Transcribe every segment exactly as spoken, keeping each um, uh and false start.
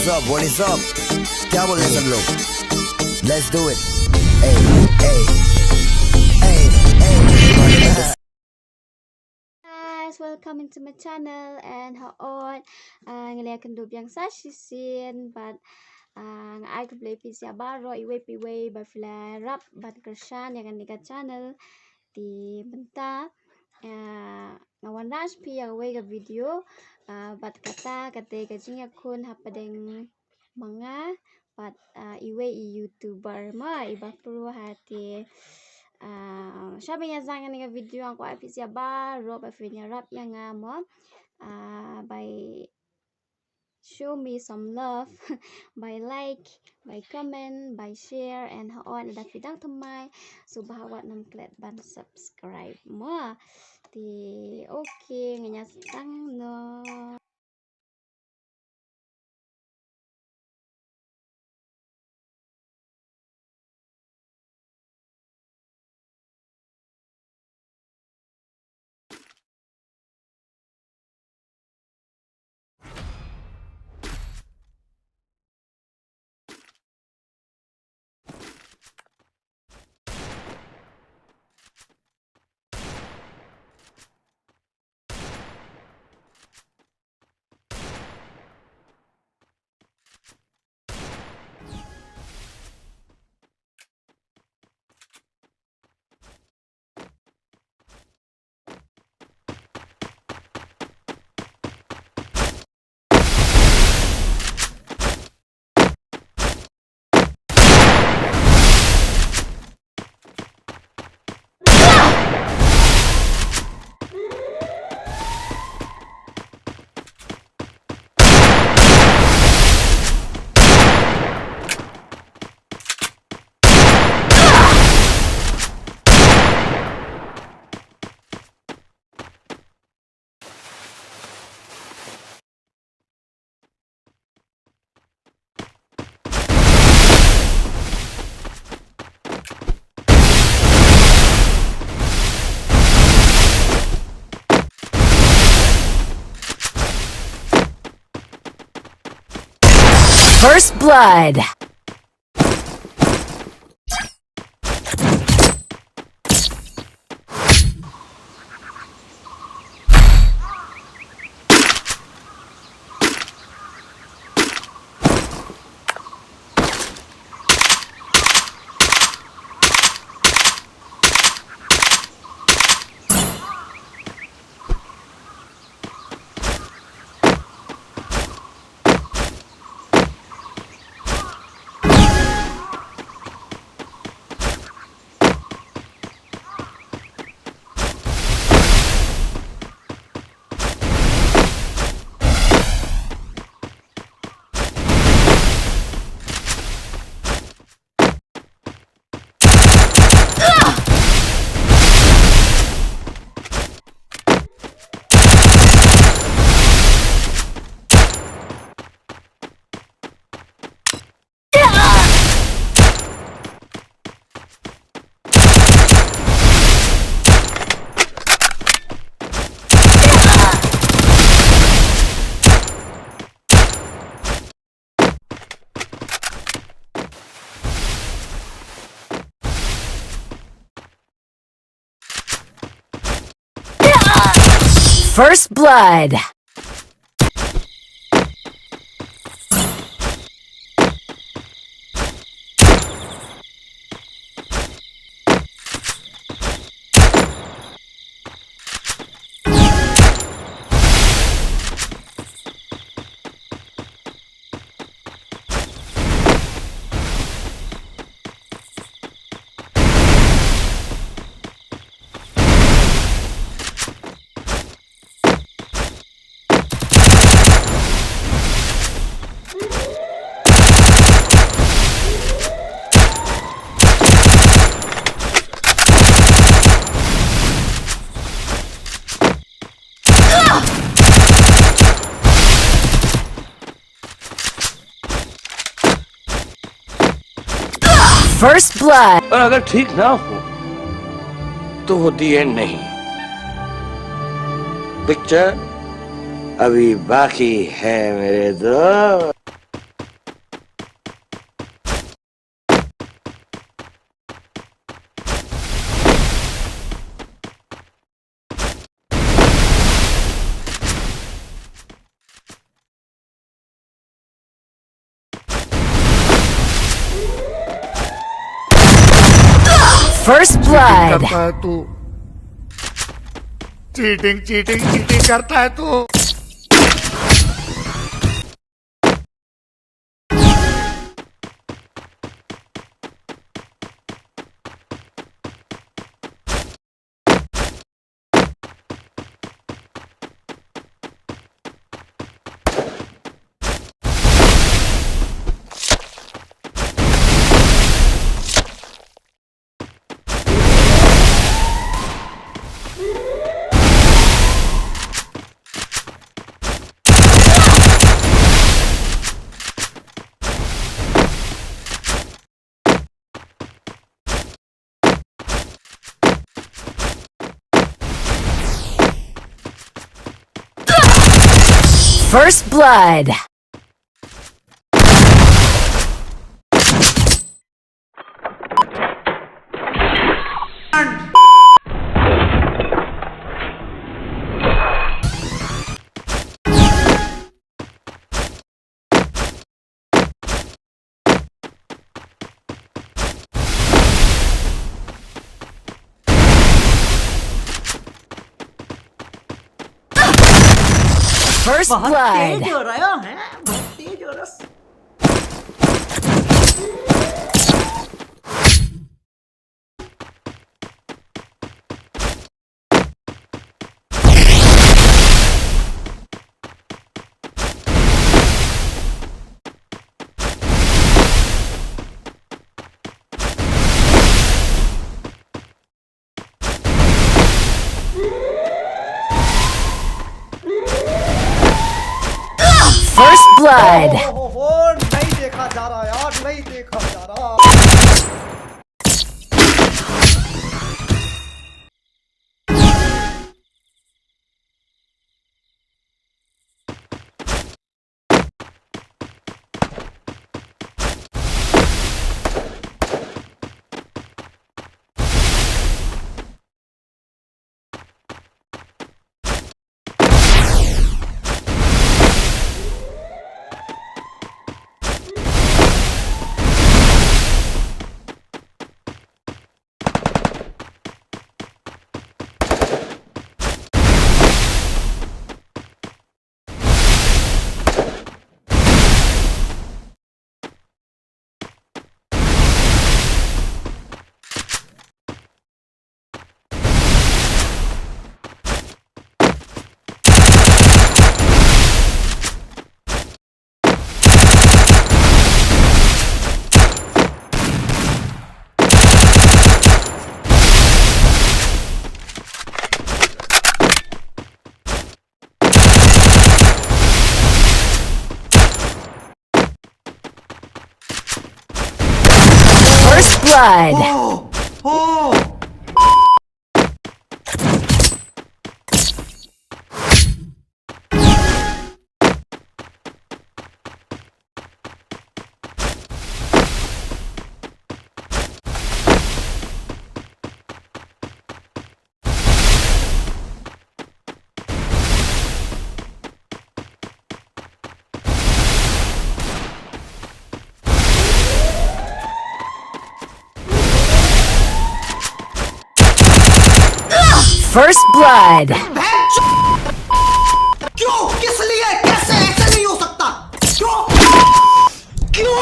Up, what is up? क्या बोल रहे हैं सब लोग? Let's do it. Hey, hey, hey, hey. Guys, welcome into my channel and ha ot, ah, ngi la kynduh biang sa shisien bad, ah, nga ai khublei phi ïa baroh iwei pa iwei ba phi la ïarap ban kyrshan ïa kane ka channel. Te mynta, ah, nga wanrah sha phi ïa kawei ka video, ah, bad kata ka dei ka jingïakhun hapdeng ma nga bad, ah, iwei i YouTuber mo, i Bah Pru ha. Te, ah, sha ban ïa sdang ïa kane ka video nga kwah phi ïa baroh ba phin ïarap ïa nga mo, ah, by show me some love by like, by comment, by share, and ha ot lada phi dang thymmai, sngewbha wat nym klet ban subscribe mo. Te, okay, ngin ïa sdang noh. First blood. First blood. First blood. और अगर ठीक ना हो तो वो दी एंड नहीं, पिक्चर अभी बाकी है मेरे दोस्त। Blood. करता है तू। चीटिंग, चीटिंग, चीटिंग करता है तू। First blood. First बहुत blood. तेज हो रहा है, बहुत तेज हो रहा है। First blood. ओहो, नहीं देखा जा रहा यार, नहीं देखा जा रहा। First blood. Oh, oh. First blood. क्यों? किस लिए? कैसे? ऐसे नहीं हो सकता। क्यों? क्यों?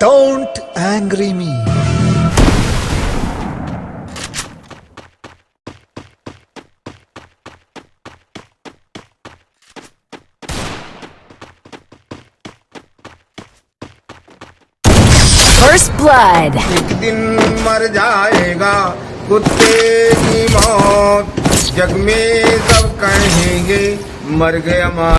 Don't angry me. First blood. एक दिन मर जाएगा, कुत्ते की मौत, जग में सब कहेंगे, मर गया मार।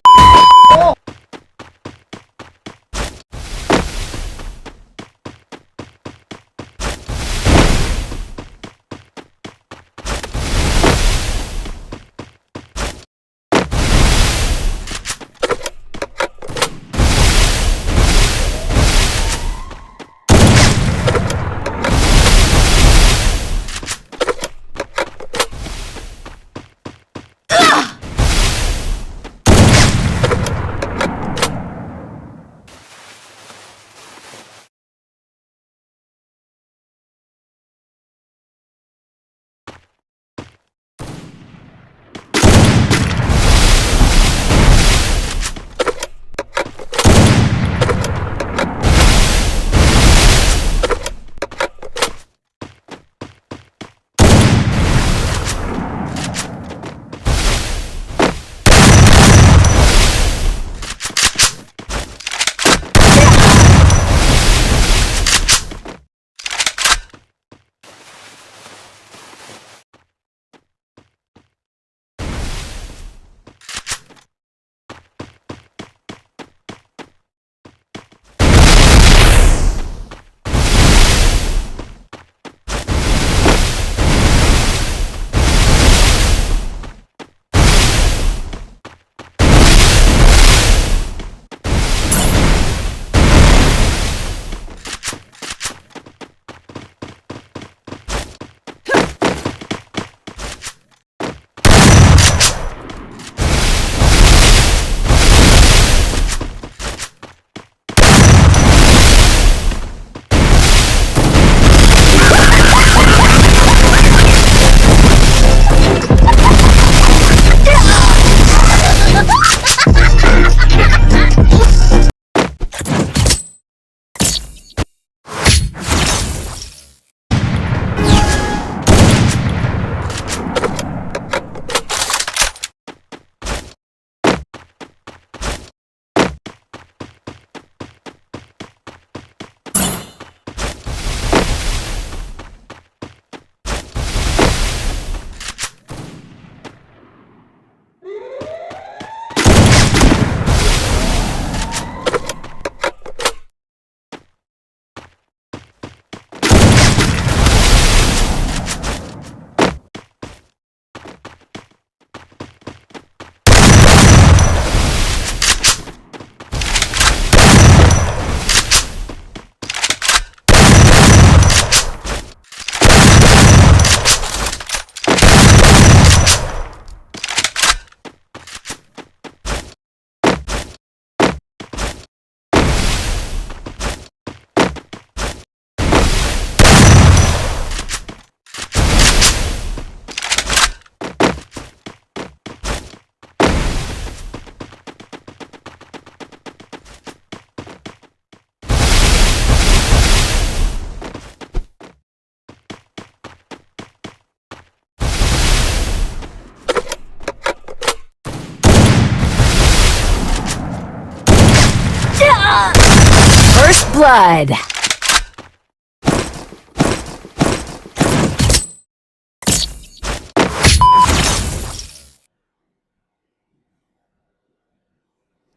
First blood.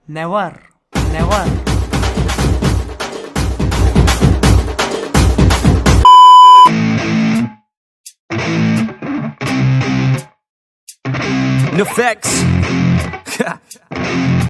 Never, never. Nefex.